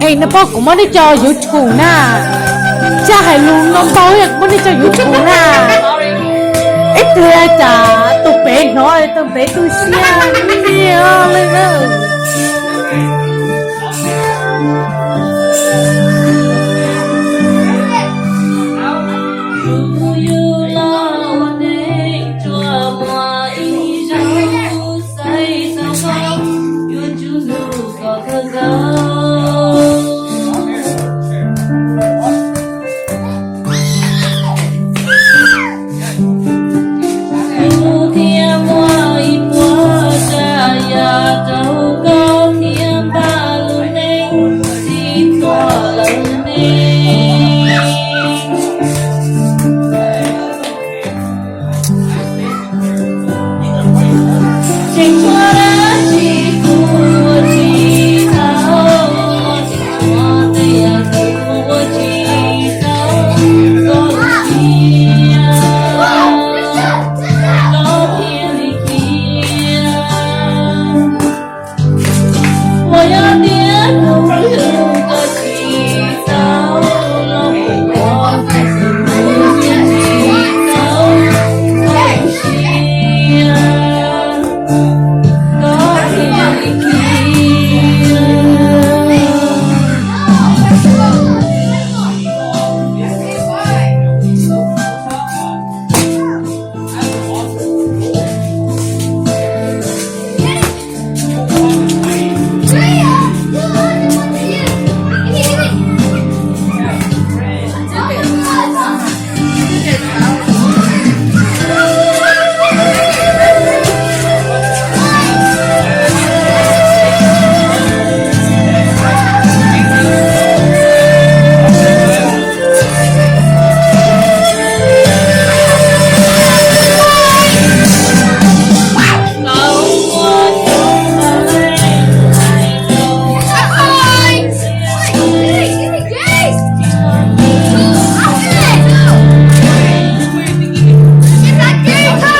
Es nws poj, kuv muab nej cov YouTube na, tsis hais lus no ntau, kuv muab nej cov YouTube na. Ib tug cas tus pem hnov tus pem tu siab li na.